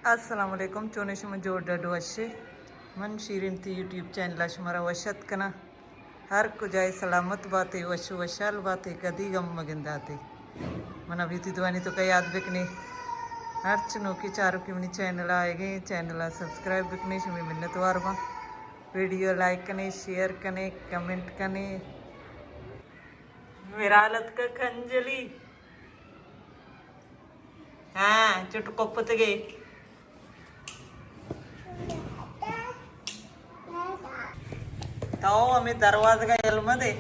السلام علیکم، چونے شما؟ جوڑ ڈڈ وشے؟ من شیرین تی یوٹیوب چینل ءَ شمارا وش ات کناں۔ ہر کجائے سلامت باتے، وش و وشحال باتے، کدی غم مگنداتے۔ من ابھی تی دوانی تو کا یاد بکنے۔ ہرچ نوکی چاروکی منی چینل آئے گئے، چینل ءَ سبسکرائب بکنے، شمی منت وار باں۔ ویڈیو لائک کنے، شیئر کنے، کمنٹ کنے۔ میرا لتکا کنجلی۔ ہاں، چٹ کپتگے۔ تو ہمیں دروازگا یل مدے۔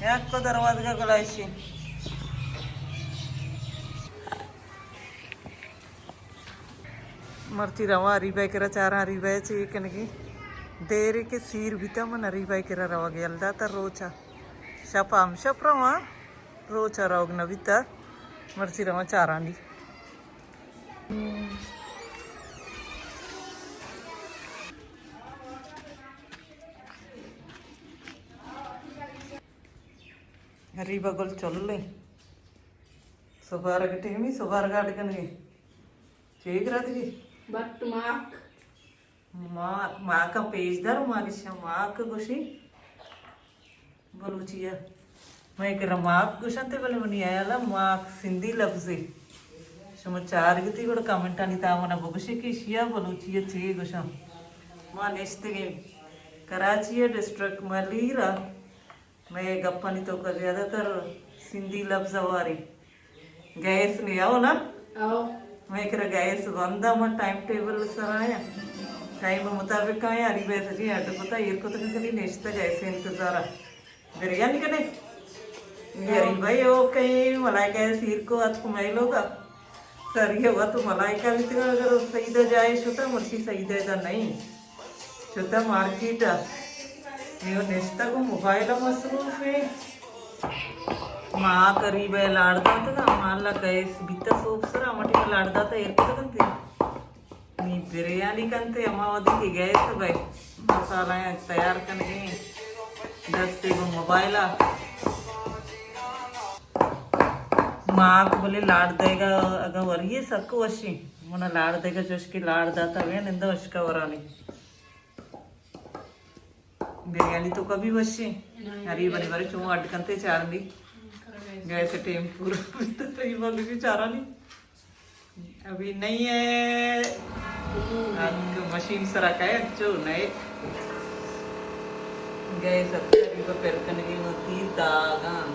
یک کو دروازگا گلائشی۔ مرچی رواں اریبہ ءِ کرا چاراں، اریبہ ءَ چے کنگی۔ دیرے کہ سیر بیتا من اریبہ ءِ کرا روگ یل داتا روچا۔ شپ ہم شپ رواں، روچا روگ نہ بیتا۔ مرچی رواں چارانی۔ اریبہ گل چلے۔ سبارگ ٹیمی، سبارگ اڈ کنگی۔ چے گرادگی؟ But mock. ماک، ماکا پیش دار، ما گشا ماک گوشی۔ بلوچی ءَ مئے کرا ماک گوشنتے، بلے منی ہیالا ماک سندھی لفظے۔ شما چارگتی گڑا کمنٹانی تہا منا بگوشے کہ ایشیا بلوچی ءَ چے گوشاں۔ ما نشتگیں کراچی ءِ ڈسٹرکٹ ملیر ءَ۔ مئے گپانی توکا زیادہ تر سندھی لفظ ہواریں۔ گیس نے آؤ نا؟ آؤ۔ مئے کرا گیس بند ءَ، ما ٹائم ٹیبل سر آیا، ٹائم مطابق آیا، اریبہ ءَ سجیں اڈ کتا، ایر کتگ، کدی نشتہ گیس انتظار ءَ۔ بریانی کنے؟ اریبہ ءَ او کئی ملائکہ ءَ سیر کو اتک مئے لوگا۔ سری ءَ وت ملائکہ بیتگ، اگر سعیدہ جائے شتا، مرشی سعیدہ ادا نہیں۔ شتا مارکیٹ ءَ۔ اے نشتگ و موبائل ءَ مصروف ایں۔ ما قریب ءَ لاڑ داتگ، ہما اللہ گیس بیتا سوب سرا، ہما ٹیم لاڑ داتا ایر کتگ انت۔ نی بریانی کنتے، ہما وھدی کہ گیس بئے۔ مسالہ ءَ تیار کنگیں۔ دستے گوں موبائل ءَ۔ ماک بلے لاڑ دئیگا اگاں وریے سک وشیں۔ منا لاڑ دئیگا چوش کہ لاڑ داتا بیا نندا اشکا ورانی۔ بریانی تو کبھی وشیں۔ اری بنے بارے چون اڈ کنتے چارنی۔ گیس ٹیم پورا بیتا تئی بلے چارانی۔ ابھی نہیں ہے۔ آج مشین سرا کئے انچو نئے۔ گیس اتکا ابھی پر کنگی ہوتی داغاں۔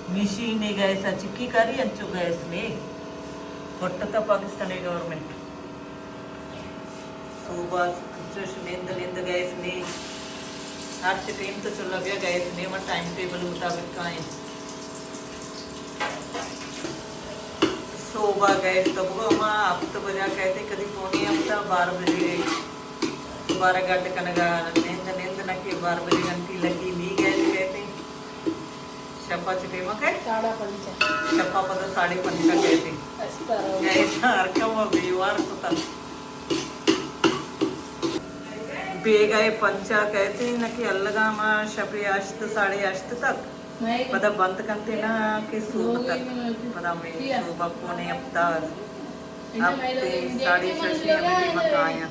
مشین گیس ءَ چکی کاری انچو گیس نے۔ پٹتا پاکستانی گورنمنٹ۔ صوبہ چوش نند نند گیس نے۔ ہرچ ٹیم تو چلا بیا گیس نے، ما ٹائم ٹیبل مطابق کائیں۔ صوبہ گیس تو بگو ما ہفت بجا کہتے، کدی پونے ہفتہ، بارہ بجے۔ بارہ گڈ کنگا نند نند نہ کہ بارہ بجے گھنٹی لگی نی گیس کہتے۔ شپا چہ ٹیم ءَ کئے؟ ساڑھا پنچ ءَ۔ شپا پدا ساڑھے پنچ ءَ کئیت۔ استر۔ گیس ءَ ہر کم ءَ بیوار کتا۔ بیگاہ ءَ پنچ ءَ کئیت، نہ کہ الگا ما شپ ءَ ہشت، ساڑھے ہشت تک۔ پدا بند کنتے نا کہ صبح تک۔ پدا ہمے صبح پونے ہفت ءَ، ہفت ءَ ساڑھے شش ءَ ہمے ٹیم ءَ کایاں۔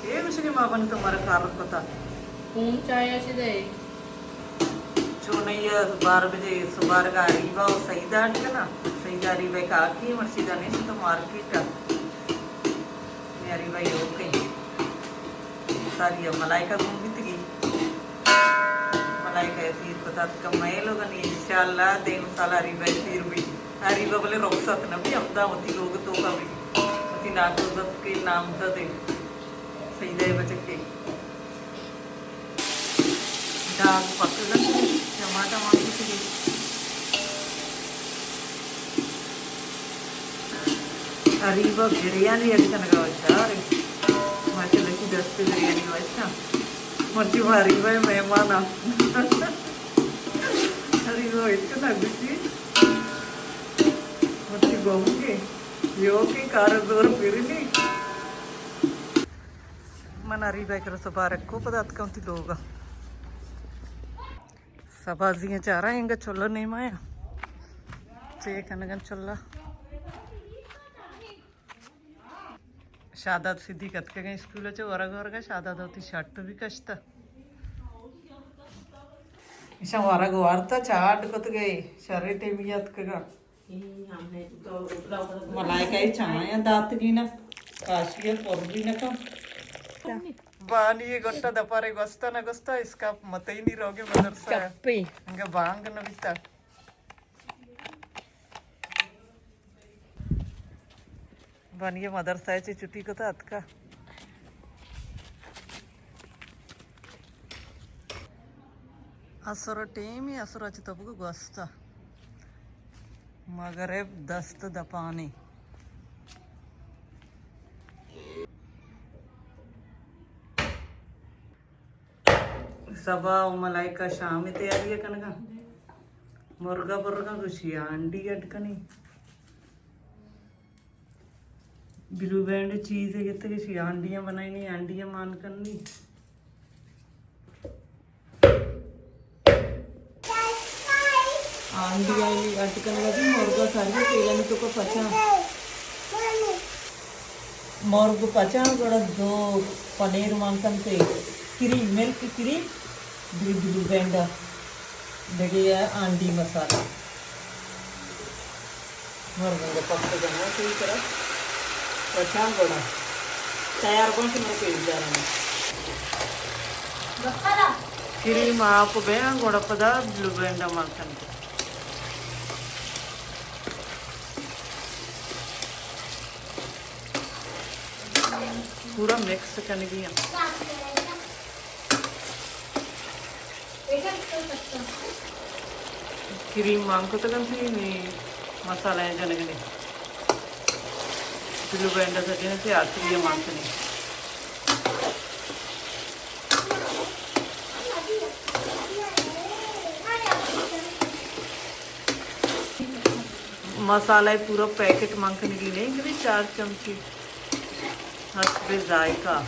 اے گوشگی ما بن تو مارا کار کتا۔ فون چایا چی دے؟ چونائی ءَ بارہ بجے سبارگا اریبہ و سعیدہ اڈ کنا۔ سعیدہ اریبہ کاکی مرشیدہ نیست تو مارکیٹ ءَ۔ اے اریبہ یوکیں۔ ساری ءَ ملائکہ گون بیتگی۔ ملائکہ ءَ سیر کتاتکا مئے لوگانی انشاءاللہ دیم سال اریبہ ءَ سیر بی۔ اریبہ بلے رخصت نہ بی، ہمدا وتی لوگ توکا بی۔ وتی ناکوزتکے نامزدے۔ سعیدہ ءِ بچکے۔ داگ پکگ انت، ٹماٹر مان کتگی۔ اریبہ بریانی اڈ کنگا وشارے۔ ماشاءاللہ، چی دست بریانی وشا۔ مرچی ما اریبہ مہمان آ۔ اریبہ اڈ کنگا گوشی۔ مرچی بہو کے۔ یو کے کار زور پیرنی۔ من اریبہ کرا سبارگ کو پدا اتکاں وتی لوگا۔ بازی چارا انگا چلو نیمایا چے کنگن چلا۔ شاداد صدیق اتکگیں اسکول چہ ورگ ورگ، شاداد وتی شرٹ بھی کشتہ۔ ایشاں ورگ وارتہ، چاٹ کتگے، شرے ٹیمی اتکگاں۔ ملائکہ ای چمایاں داتگی نہ، کاشی پر بھی نہ کن۔ بانی یہ گٹا دپارے گوستا نہ گوستا، اسکاپ متئی نی روگے مدرسہ۔ چپی۔ انگا بانگ نہ بیتا۔ بانی مدرسہ چہ چھٹی کتا اتکا۔ عصر ٹیم، عصر چہ تبک گوستا۔ مغرب دست دپانی۔ صبا و ملائکہ شام تیاری کنگا۔ مرگا برگا گوشی آنڈی اڈ کنی۔ بلو بینڈ چیز گتے گوشی آنڈیاں بنائنی، آنڈیاں مان کنی۔ آنڈی آئی اڈ کنگا جی، مرگا ساری تیلانی تو کو پچا۔ مرگ پچا گڑا دو پنیر مان کنتے، کریم، ملک کریم، دگہ بلو بینڈا، دگہ آنڈی مسالہ۔ مرگ انگا پک جانا صحیح طرح۔ پچا گڑا تیار بن کہ مرا پیش دارنا۔ کریم آپ بیاں گڑا پدا بلو بینڈا مان کنتے۔ پورا مکس کنگی ایں۔ کریم مان کتگ انت، نی مسالہ جنگنی۔ بلو بینڈ سجن سے آتری مان کنی۔ مسالہ پورا پیکٹ مان کنگی نہ، انگت چار چمچی حسب ذائقہ۔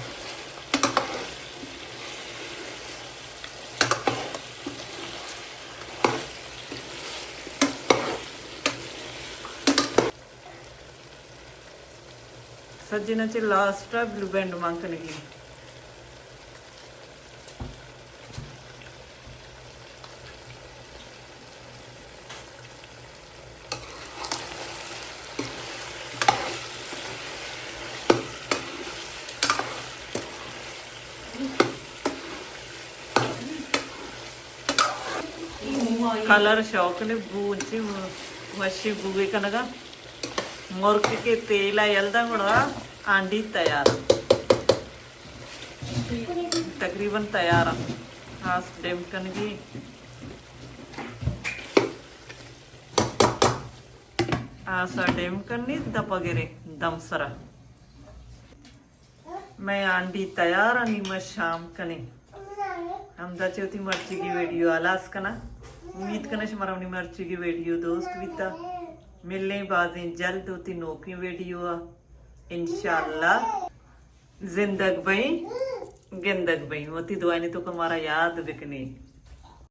سجنا چہ لاسٹ ءَ بلو بینڈ مان کنگی۔ کلر شوق نے، بو انچی وشی بوئے کنگا۔ مرگ کہ تیل ءَ یل داں گڑا آنڈی تیار۔ تقریباً تیار۔ آس ڈیم کنگی۔ آسا ڈیم کنی دپا گرے دم سرا۔ مئے آنڈی تیار ءَ، نی ما شام کنیں۔ ہمدا چہ وتی مرچیگی ویڈیو ہلاس کناں۔ امید کناں شمارا منی مرچیگی ویڈیو دوست بیتا۔ ملیں بازیں جلد وتی نوکیں ویڈیو ءَ انشاءاللہ۔ زندگ بئیں، گندگ بئیں، وتی دعائنی توکا مارا یاد بکنیں۔